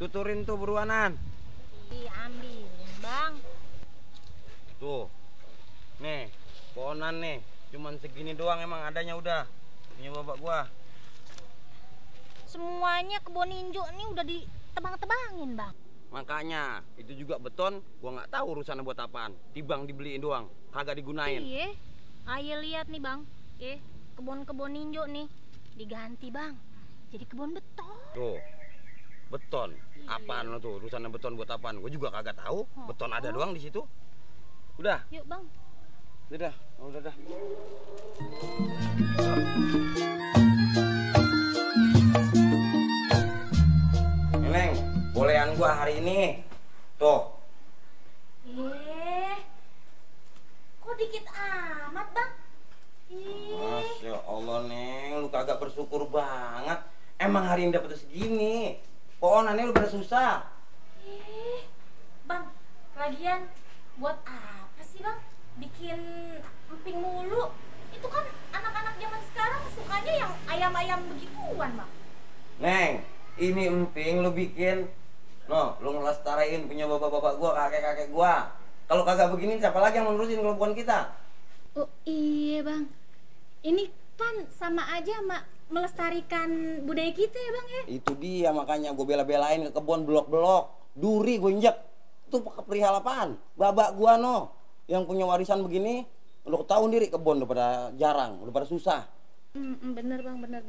tuturin tuh buruanan. Diambil, Bang. Tuh. Nih, pohonan nih. Cuman segini doang emang adanya udah. Punya bapak gua. Semuanya kebun ninjo nih udah ditebang-tebangin, Bang. Makanya, itu juga beton, gua nggak tahu urusannya buat apaan. Tibang dibeliin doang, kagak digunain. Iya. Ayo lihat nih, Bang. Kebun-kebun ninjo nih diganti, Bang. Jadi kebun beton. Tuh. Beton. Apaan lo tuh? Urusannya beton buat apaan? Gua juga kagak tahu. Beton ada doang di situ. Udah. Yuk, Bang. Udah. Neng, bolehan gua hari ini. Tuh. Kok dikit amat, Bang? Masya Allah, Neng, lu kagak bersyukur banget. Emang hari ini dapet segini. Pohonannya lu pada susah. Bang, lagian buat apa sih, Bang? Bikin emping mulu. Itu kan anak-anak zaman sekarang sukanya yang ayam-ayam begituan, Bang. Neng, ini emping lu bikin. No, lu ngelestariin punya bapak-bapak gua, kakek-kakek gua. Kalau kagak begini siapa lagi yang menerusin kalau bukan kita? Oh iya, Bang. Ini kan sama aja sama melestarikan budaya kita ya, Bang ya? Itu dia makanya gue bela-belain ke kebun blok-blok. Duri gue injek. Itu perihal apaan? Babak gua no yang punya warisan begini, lu tahu sendiri kebun udah pada jarang, udah pada susah. Bener, Bang, bener.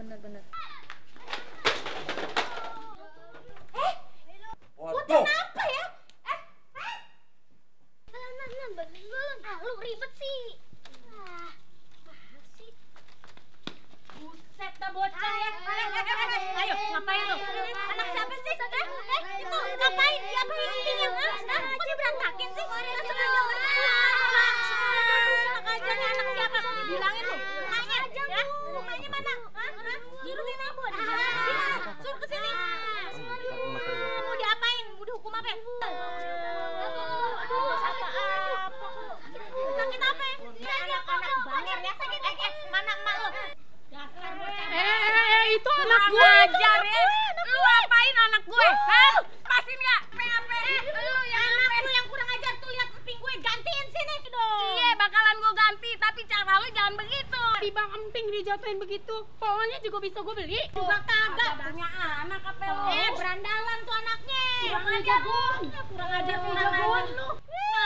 Waduh. Apa ya? Lu ribet sih. Buset dah bocah ya. Ayo, ngapain lu? Anak siapa sih? Itu ngapain? Diapain empingnya? Kok diberantakin sih? Sengaja aja nih anak siapa? Bilangin lu. Mainnya ya? Mainnya mana? Giruin apa? Suruh kesini. Mau diapain? Mau dihukum apa? Sakit apa? Anak-anak banger ya. Mana emak lu? Itu anak gue ajar ya. Lu apain anak gue? Hah? Pasin nggak? PAP. Lu yang kurang ajar tuh, lihat emping gue, gantiin sini dong. Iya, bakalan gue ganti, tapi cara lu jangan begitu. Tiba emping dijatuhin begitu, pohonnya juga bisa gue beli. Juga kagak. Punya anak apa lu? Berandalan tuh anaknya. Kurang ajar lu. Kurang ajar lu.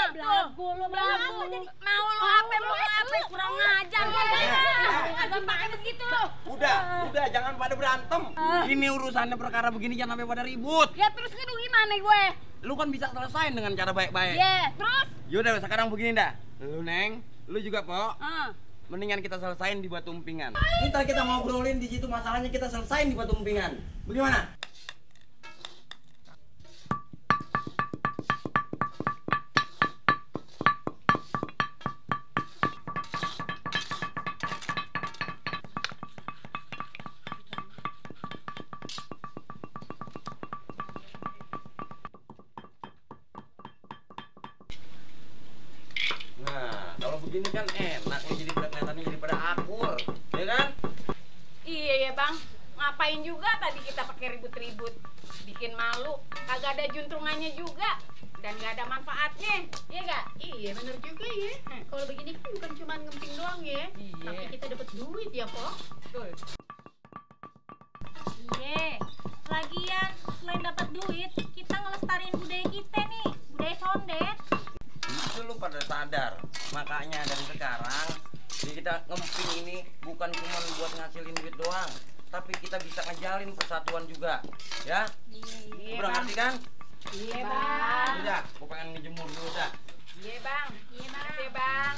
Belagu lu, belagu. Mau lu apa, kurang ajar lu. Agak banget begitu. Udah, jangan pada berantem. Ini urusannya perkara begini jangan sampai pada ribut. Ya terus itu gimana gue? Lu kan bisa selesain dengan cara baik-baik. Iya, terus? Yaudah, sekarang begini dah. Lu Neng, lu juga Po. Mendingan kita selesain di Batu Empingan. Ntar kita ngobrolin di situ masalahnya kita selesain di Batu Empingan. Bagaimana? Nah, kalau begini kan enak nih, jadi kelihatannya jadi pada akur, ya kan? Iya ya Bang, ngapain juga tadi kita pakai ribut-ribut, bikin malu, kagak ada juntrungannya juga, dan gak ada manfaatnya, iya gak? Iya bener juga ya. Kalau begini kan bukan cuma ngemping doang ya, tapi kita dapat duit ya Po. Betul. Iya. Lagian selain dapat duit, kita ngelestariin budaya kita nih, budaya condet. Itu lu pada sadar, makanya dari sekarang kita ngemping ini bukan cuma buat ngasilin duit doang, tapi kita bisa ngejalin persatuan juga, ya? Iya Udah ngerti kan? Iya Bang. Udah, gue pengen ngejemur dulu dah. Iya Bang. Iya Bang.